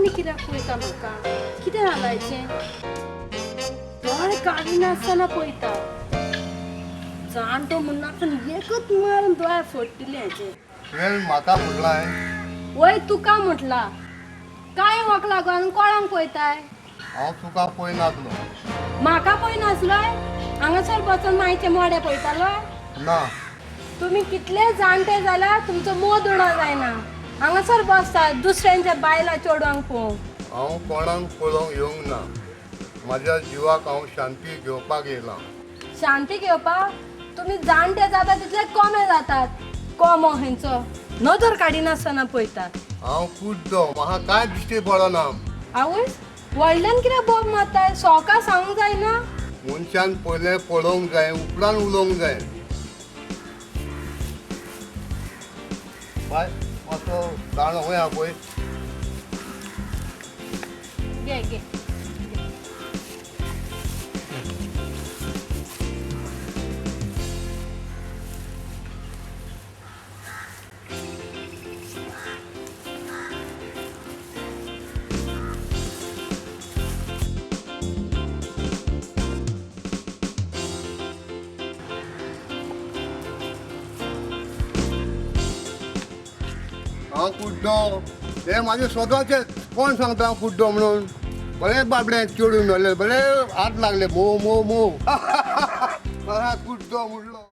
नदरेन कित्याक पळयता म्हाका? कितें जालां हेचें? दोळे काडिनासतना पळयता. जाणटो म्हूण नासतना एकच मारून दोळे फोडटिले हेचे. तुवें म्हाका म्हटलां? वय, तुका म्हटला. कांय वक लागून कोणाक पळयताय? हांव तुका पळयनासलो. म्हाका पळयनासलोय? हांगासर बसून मायचे मोडे पळयतालो? ना. तुमी कितले जाणटे जाल्यार तुमचो मोद उणो जायना. हांगासर बसता दुसऱ्यांच्या बायलां चेडवांक पळोवंक. हांव कोणाक पळोवंक येवंक ना. म्हाज्या जिवाक हांव शांती घेवपाक येयलां. शांती घेवपाक? तुमी जाणटे जाता तितले कोमे जातात. कोमो खंयचो, नदर काडिनासतना पळयतात. हांव कुड्डो, म्हाका कांय दिश्टी पडना. आवयस, व्हडल्यान कित्याक बोब मारताय? सोका सांगूंक जायना? मनशान पयलें पळोवंक जाय, उपरांत उलोवंक जाय. बाय, मातसो दांडो खंय आहा पळय. घे घे. हांव कुड्डो हे म्हाजे स्वताचेच. कोण सांगता हांव कुड्डो म्हणून? बरें बाबडे चेडून मेळ्ळे, बरें हात लागले, मोव मोव मोव. म्हाका कुड्डो म्हणलो.